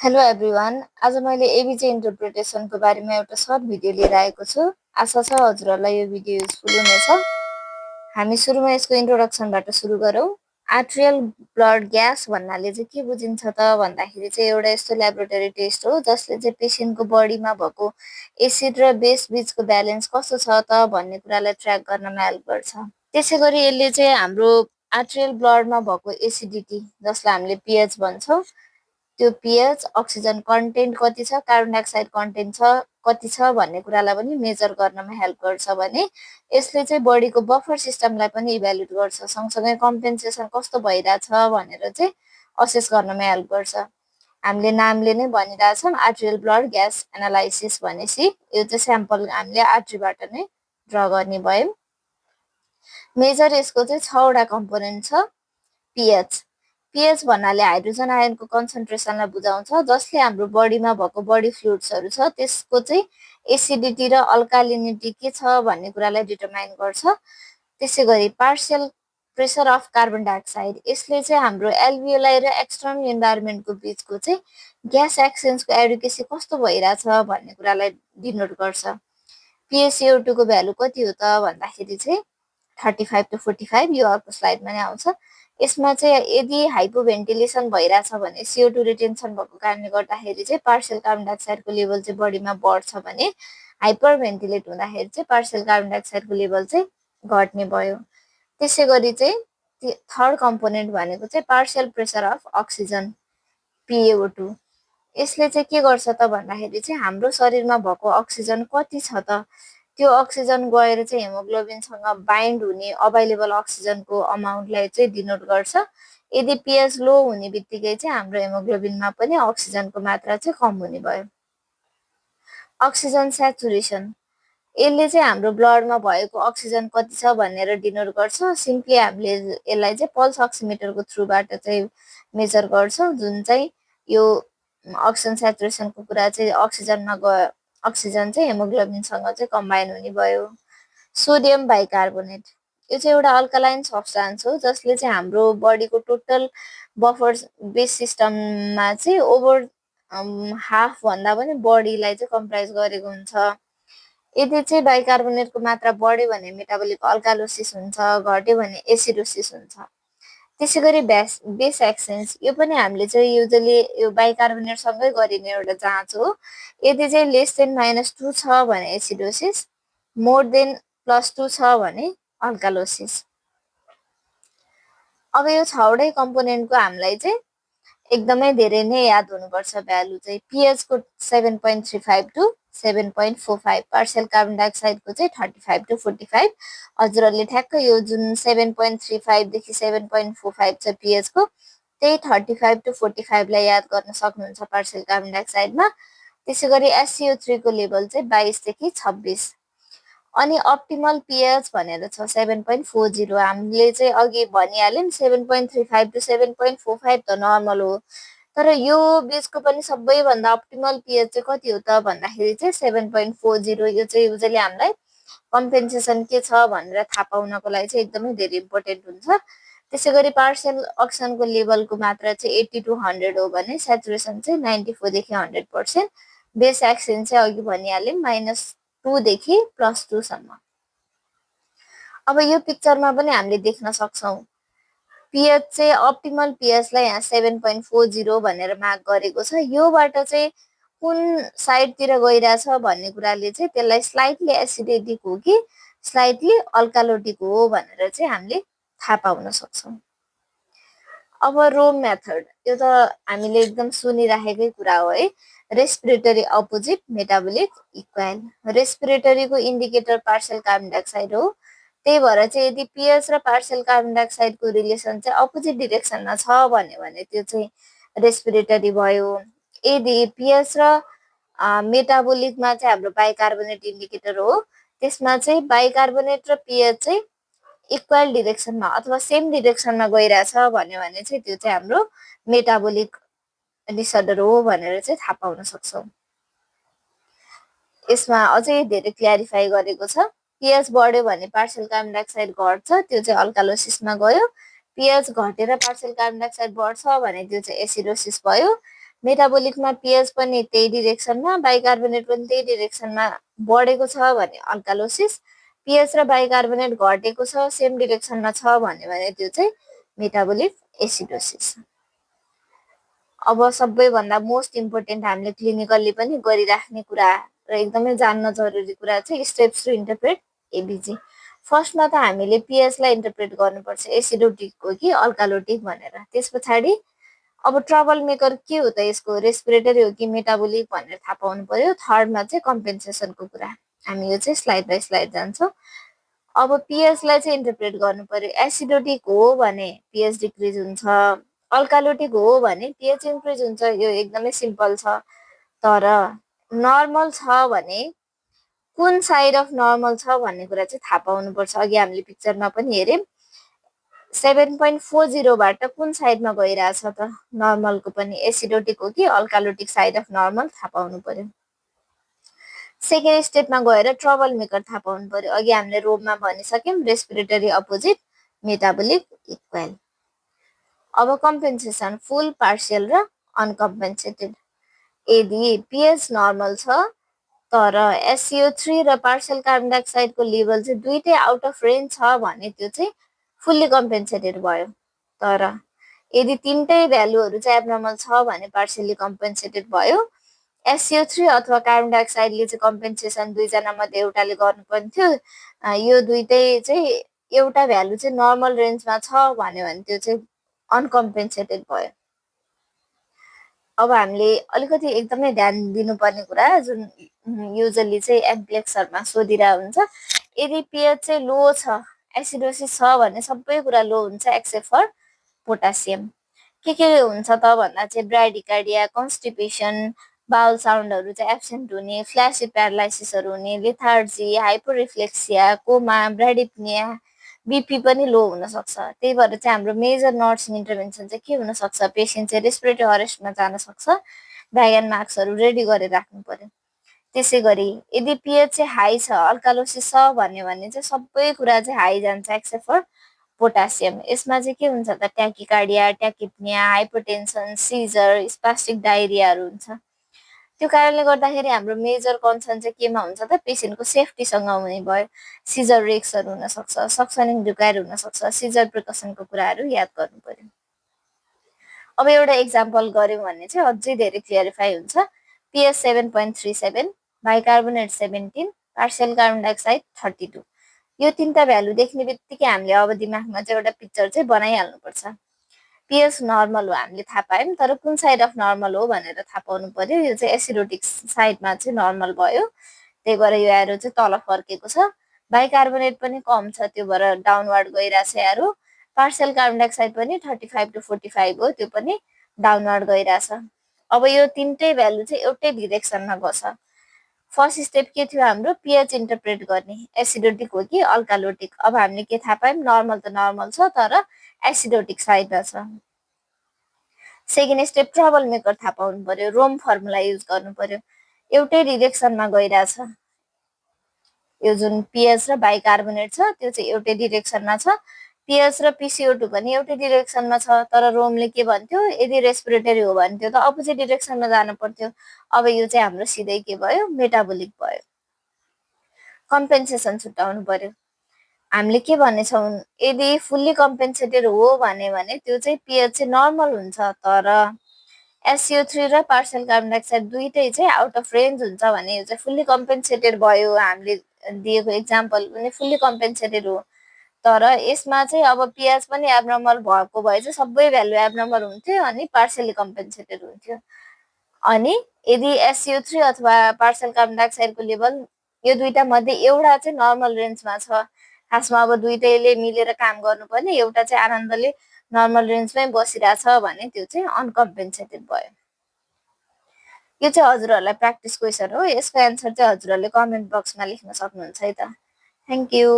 Hello everyone. आज मैले एबिजे इन्टरप्रिटेसनको बारेमा एउटा सर्ट भिडियो लिएर आएको छु। आशा छ हजुरहरूलाई यो भिडियो युजफुल हुनेछ। हामी सुरुमा यसको इन्ट्रोडक्सनबाट सुरु गरौँ। आर्ट्रियल ब्लड ग्यास भन्नाले चाहिँ के बुझिन्छ त भन्दाखेरि चाहिँ एउटा यस्तो ल्याबोरेटरी टेस्ट हो जसले चाहिँ पेसेन्टको बडीमा भएको एसिड र बेस बिचको ब्यालेन्स कस्तो छ त भन्ने कुरालाई ट्र्याक गर्नमा हेल्प गर्छ। त्यसै गरी यसले चाहिँ हाम्रो आर्ट्रियल ब्लडमा भएको एसिडिटी जसलाई हामीले पिएच भन्छौँ, त्यो पिएच, अक्सिजन कन्टेन्ट कति छ, कार्बन डाइअक्साइड कन्टेन्ट छ कति छ भन्ने कुरालाई पनि मेजर गर्नमा हेल्प गर्छ भने यसले चाहिँ बडीको बफर सिस्टमलाई पनि इभ्यालुएट गर्छ, सँगसँगै कम्पेन्सेसन कस्तो भइरहेछ भनेर चाहिँ असेस गर्नमा हेल्प गर्छ। हामीले नामले नै भनिरहेछौँ आर्ट्रियल ब्लड ग्यास एनालाइसिस भनेपछि यो चाहिँ स्याम्पल हामीले आर्ट्रीबाट नै ड्र गर्ने भयौँ। मेजर यसको चाहिँ 6 वटा कम्पोनेन्ट छ। पिएच पिएच भन्नाले हाइड्रोजन आयनको कन्सन्ट्रेसनलाई बुझाउँछ, जसले हाम्रो बडीमा भएको बडी फ्लुइड्सहरू छ त्यसको चाहिँ एसिडिटी र अल्कालिनिटी के छ भन्ने कुरालाई डिटरमाइन गर्छ। त्यसै गरी partial pressure of carbon dioxide, यसले चाहिँ हाम्रो एल्भियोलाई र एक्सटर्नल इन्भाइरोमेन्टको बिचको चाहिँ ग्यास एक्सचेन्जको एडुकेसी कस्तो भइरहेछ भन्ने कुरालाई डिनोट गर्छ। पिएसिओ2 को भ्यालु कति हो त भन्दाखेरि चाहिँ 35 to 45, यो अर्को स्लाइडमा नै आउँछ। यसमा चाहिँ यदि हाइपोभेन्टिलेसन भइरहेछ भने CO2 रिटेन्सन भएको कारणले गर्दाखेरि चाहिँ पार्सियल कार्बन डाइअक्साइडको लेभल चाहिँ बडीमा बढ्छ भने हाइपर भेन्टिलेट हुँदाखेरि चाहिँ पार्सियल कार्बन डाइअक्साइडको लेभल चाहिँ घट्ने भयो। त्यसै गरी चाहिँ थर्ड कम्पोनेन्ट भनेको चाहिँ पार्सियल प्रेसर अफ अक्सिजन, पिएओ2। यसले चाहिँ के गर्छ त भन्दाखेरि चाहिँ हाम्रो शरीरमा भएको अक्सिजन कति छ त, त्यो अक्सिजन गएर चाहिँ हेमोग्लोबिनसँग बाइन्ड हुने अभाइलेबल अक्सिजनको अमाउन्टलाई चाहिँ डिनोट गर्छ। यदि पिएच लो हुने बित्तिकै चाहिँ हाम्रो हेमोग्लोबिनमा पनि अक्सिजनको मात्रा चाहिँ कम हुने भयो। अक्सिजन सेचुरेसन, यसले चाहिँ हाम्रो ब्लडमा भएको अक्सिजन कति छ भनेर डिनोट गर्छ। सिम्पली हामीले यसलाई चाहिँ पल्स अक्सिमिटरको थ्रुबाट चाहिँ मेजर गर्छौँ, जुन चाहिँ यो अक्सिजन सेचुरेसनको कुरा चाहिँ अक्सिजनमा गयो, अक्सिजन चाहिँ हेमोग्लोबिनसँग चाहिँ कम्बाइन हुने भयो। सोडियम बाइकार्बोनेट, यो चाहिँ एउटा अल्कालाइन सब्स्टान्स हो जसले चाहिँ हाम्रो बडीको टोटल बफर बेस सिस्टममा चाहिँ ओभर हाफ भन्दा पनि बडीलाई चाहिँ कम्प्राइज गरेको हुन्छ। यदि चाहिँ बाइकार्बोनेटको मात्रा बढ्यो भने मेटाबोलिक अल्कालोसिस हुन्छ, घट्यो भने एसिडोसिस हुन्छ। त्यसै गरी बेस एक्सचेन्ज, यो पनि हामीले चाहिँ युजली यो बाइकार्बोनेटसँगै गरिने एउटा जाँच हो। यदि चाहिँ लेस देन -2 छ भने एसिडोसिस, मोर देन +2 छ भने अल्कालोसिस। अब यो 6वटै कम्पोनेन्टको हामीलाई चाहिँ एकदमै धेरै नै याद हुनुपर्छ भ्यालु चाहिँ। पिएचको 7.35 to 7.45, पार्सियल कार्बन डाइअक्साइडको चाहिँ 35 to 45। हजुरहरूले ठ्याक्क यो जुन 7.35 देखि 7.45 छ पिएचको, त्यही 35 to 45 लाई याद गर्न सक्नुहुन्छ पार्सियल कार्बन डाइअक्साइडमा। त्यसै गरी SCO3 को लेभल चाहिँ 22 देखि 26। अनि अप्टिमल पिएच भनेर छ 7.40। हामीले चाहिँ अघि भनिहाल्यौँ 7.35 to 7.45 त नर्मल हो, तर यो बिचको पनि सबैभन्दा अप्टिमल पिएच चाहिँ कति हो त भन्दाखेरि चाहिँ 7.40। यो चाहिँ युजली हामीलाई कम्पेन्सेसन के छ भनेर थाहा पाउनको लागि चाहिँ एकदमै धेरै इम्पोर्टेन्ट हुन्छ। त्यसै गरी पार्सियल अक्सिजनको लेभलको मात्रा चाहिँ 80 to 100 हो भने सेचुरेसन चाहिँ 94 देखि 100%। बेस एक्सचेन्ज चाहिँ अघि भनिहाल्यौँ -2 देखि +2 सम्म। अब यो पिक्चरमा पनि हामीले देख्न सक्छौँ पिएच चाहिँ अप्टिमल पिएचलाई यहाँ 7.40 भनेर मार्क गरेको छ। योबाट चाहिँ कुन साइडतिर गइरहेछ भन्ने कुराले चाहिँ त्यसलाई स्लाइटली एसिडिटिक हो कि स्लाइटली अल्कालोटिक हो भनेर चाहिँ हामीले थाहा पाउन सक्छौँ। अब रोम मेथड, यो त हामीले एकदम सुनिराखेकै कुरा हो है। Respiratory opposite, metabolic equal. रेस्पिरेटरीको इन्डिकेटर पार्सियल कार्बन डाइअक्साइड हो, त्यही भएर चाहिँ यदि पिएच र पार्सियल कार्बन डाइअक्साइडको रिलेसन चाहिँ अपोजिट डिरेक्सनमा छ भने त्यो चाहिँ रेस्पिरेटरी भयो। यदि पिएच र मेटाबोलिकमा चाहिँ हाम्रो बाइकार्बोनेट इन्डिकेटर हो, त्यसमा चाहिँ बाइकार्बोनेट र पिएच चाहिँ इक्वल डिरेक्सनमा अथवा सेम डिरेक्सनमा गइरहेछ भन्यो भने चाहिँ त्यो चाहिँ हाम्रो मेटाबोलिक डिसअर्डर हो भनेर चाहिँ थाहा पाउन सक्छौँ। यसमा अझै धेरै क्ल्यारिफाई गरेको छ। पिएच बढ्यो भने पार्सियल कार्बन डाइअक्साइड घट्छ, त्यो चाहिँ अल्कालोसिसमा गयो। पिएच घटेर पार्सियल कार्बन डाइअक्साइड बढ्छ भने त्यो चाहिँ एसिडोसिस भयो। मेटाबोलिकमा पिएच पनि त्यही डिरेक्सनमा, बाइकार्बोनेट पनि त्यही डिरेक्सनमा बढेको छ भने अल्कालोसिस, पिएच र बाइकार्बोनेट घटेको छ सेम डिरेक्सनमा छ भने त्यो चाहिँ मेटाबोलिक एसिडोसिस। अब सबैभन्दा मोस्ट इम्पोर्टेन्ट हामीले क्लिनिकल्ली पनि गरिराख्ने कुरा र एकदमै जान्न जरुरी कुरा चाहिँ स्टेप्स टु इन्टरप्रेट एबिजी। फर्स्टमा त हामीले पिएचलाई इन्टरप्रेट गर्नुपर्छ एसिडोटिक हो कि अल्कालोटिक भनेर। त्यस पछाडि अब ट्रबल मेकर के हो त यसको, रेस्पिरेटरी हो कि मेटाबोलिक भनेर थाहा पाउनु पर्यो। थर्डमा चाहिँ कम्पेन्सेसनको कुरा। हामी यो चाहिँ स्लाइड बाई स्लाइड जान्छौँ। अब पिएचलाई चाहिँ इन्टरप्रेट गर्नु पर्यो। एसिडोटिक हो भने पिएच डिक्रिज हुन्छ, अल्कालोटिक हो भने पिएच इन्क्रिज हुन्छ। यो एकदमै सिम्पल छ। तर नर्मल छ भने कुन साइड अफ नर्मल छ भन्ने कुरा चाहिँ थाहा पाउनुपर्छ। अघि हामीले पिक्चरमा पनि हेऱ्यौँ 7.40 बाट कुन साइडमा गइरहेछ त नर्मलको पनि, एसिडोटिक हो कि अल्कालोटिक साइड अफ नर्मल थाहा पाउनु पर्यो। सेकेन्ड स्टेपमा गएर ट्रबल मेकर थाहा पाउनु पर्यो। अघि हामीले रोममा भनिसक्यौँ रेस्पिरेटरी अपोजिट, मेटाबोलिक इक्वल। अब कम्पेन्सेसन फुल, पार्सियल र अनकम्पेन्सेटेड। यदि पिएच नर्मल छ तर SCO3 र पार्सियल कार्बन डाइअक्साइडको लेभल चाहिँ दुईटै आउट अफ रेन्ज छ भने त्यो चाहिँ फुल्ली कम्पेन्सेटेड भयो। तर यदि तीनटै भ्यालुहरू चाहिँ एब्नर्मल छ भने पार्सियली कम्पेन्सेटेड भयो। SCO3 अथवा कार्बन डाइअक्साइडले चाहिँ कम्पेन्सेसन दुईजना मध्ये एउटाले गर्नुपर्ने थियो। यो दुईटै चाहिँ एउटा भ्यालु चाहिँ नर्मल रेन्जमा छ भन्यो भने त्यो चाहिँ अनकम्पेन्सेटेड भयो। अब हामीले अलिकति एकदमै ध्यान दिनुपर्ने कुरा जुन युजली चाहिँ एमप्लेक्सहरूमा सोधिरहेको हुन्छ, यदि पिएच चाहिँ लो छ, एसिडोसिस छ भने सबै कुरा लो हुन्छ एक्सेप्ट फर पोटासियम। के हुन्छ त भन्दा चाहिँ ब्राइडिकार्डिया, कन्स्टिपेसन, बाउल साउन्डहरू चाहिँ एब्सेन्ट हुने, फ्ल्यासी प्यारालाइसिसहरू हुने, लेथार्जी, हाइपोरिफ्लेक्सिया, कोमा, ब्राइडिप्निया, बिपी पनि लो हुनसक्छ। त्यही भएर चाहिँ हाम्रो मेजर नर्सिङ इन्टरभेन्सन चाहिँ के हुनसक्छ, पेसेन्ट चाहिँ रेस्पिरेटरी अरेस्टमा जान सक्छ। ब्याग एन्ड मार्क्सहरू रेडी गरेर राख्नु पर्यो। त्यसै गरी यदि पिएच चाहिँ हाई छ, अल्कालोसिस छ भन्यो भने चाहिँ सबै कुरा चाहिँ हाई जान्छ एक्सेप्ट फर पोटासियम। यसमा चाहिँ के हुन्छ त ट्याकिकार्डिया, ट्याकिप्निया, हाइपोटेन्सन, सिजर, स्पास्टिक डायरियाहरू हुन्छ। त्यो कारणले गर्दाखेरि हाम्रो मेजर कन्सर्न चाहिँ केमा हुन्छ त पेसेन्टको सेफ्टीसँग हुने भयो। सिजर रिस्कहरू हुनसक्छ, सक्सनिङ रिक्वायर हुनसक्छ, सिजर प्रिकसनको कुराहरू याद गर्नु पर्यो। अब एउटा इक्जाम्पल गऱ्यौँ भने चाहिँ अझै धेरै क्लियरिफाई हुन्छ। PH 7.37, bicarbonate 17, partial carbon dioxide 32। यो तीनटा भ्यालु देख्ने बित्तिकै हामीले अब दिमागमा चाहिँ एउटा पिक्चर चाहिँ बनाइहाल्नुपर्छ। पिएच नर्मल हो हामीले थाहा पायौँ, तर कुन साइड अफ नर्मल हो भनेर थाहा पाउनु पर्यो। यो चाहिँ एसिडोटिक साइडमा चाहिँ नर्मल भयो, त्यही भएर यो एरो चाहिँ तल फर्केको छ। बाइकार्बोनेट पनि कम छ, त्यो भएर डाउनवर्ड गइरहेछ एरो। पार्सियल कार्बन डाइअक्साइड पनि 35 to 45 हो, त्यो पनि डाउनवर्ड गइरहेछ। अब यो तीनटै भ्यालु चाहिँ एउटै डिरेक्सनमा गछ। फर्स्ट स्टेप के थियो हाम्रो, पिएच इन्टरप्रेट गर्ने, एसिडोटिक हो कि अल्कालोटिक। अब हामीले के थाहा पायौँ, नर्मल त नर्मल छ तर एसिडोटिक साइडमा छ। सेकेन्ड स्टेप ट्रबल मेकर थाहा पाउनु पर्यो, रोम फर्मुला युज गर्नु पर्यो। एउटै डिरेक्सनमा गइरहेछ, यो जुन पिएच र बाइकार्बोनेट छ त्यो चाहिँ एउटै डिरेक्सनमा छ। पिएच र पिसिओ2 पनि एउटै डिरेक्सनमा छ, तर रोमले के भन्थ्यो, यदि रेस्पिरेटरी हो भन्थ्यो त अपोजिट डिरेक्सनमा जानु पर्थ्यो। अब यो चाहिँ हाम्रो सिधै के भयो, मेटाबोलिक भयो। कम्पेन्सेसन छुट्याउनु पर्यो। हामीले के भनेछौँ, यदि फुल्ली कम्पेन्सेटेड हो भने त्यो चाहिँ पिएच चाहिँ नर्मल हुन्छ, तर SCO3 र पार्सियल कार्बन डाइअक्साइड दुईटै चाहिँ आउट अफ रेन्ज हुन्छ भने यो चाहिँ फुल्ली कम्पेन्सेटेड भयो। हामीले दिएको इक्जाम्पल पनि फुल्ली कम्पेन्सेटेड हो, तर यसमा चाहिँ अब पिएच पनि एब्नर्मल भएको भए चाहिँ सबै भ्यालु एब्नर्मल हुन्थ्यो अनि पार्सियली कम्पेन्सेटेड हुन्थ्यो। अनि यदि SCO3 अथवा पार्सियल कार्बन डाइअक्साइडको लेभल यो दुईटा मध्ये एउटा चाहिँ नर्मल रेन्जमा छ, खासमा अब दुईटैले मिलेर काम गर्नुपर्ने, एउटा चाहिँ आनन्दले नर्मल रेन्जमै बसिरहेछ भने त्यो चाहिँ अनकम्पेन्सेटेड भयो। यो चाहिँ हजुरहरूलाई प्र्याक्टिस क्वेसन हो। यसको एन्सर चाहिँ हजुरहरूले कमेन्ट बक्समा लेख्न सक्नुहुन्छ है त। Thank you.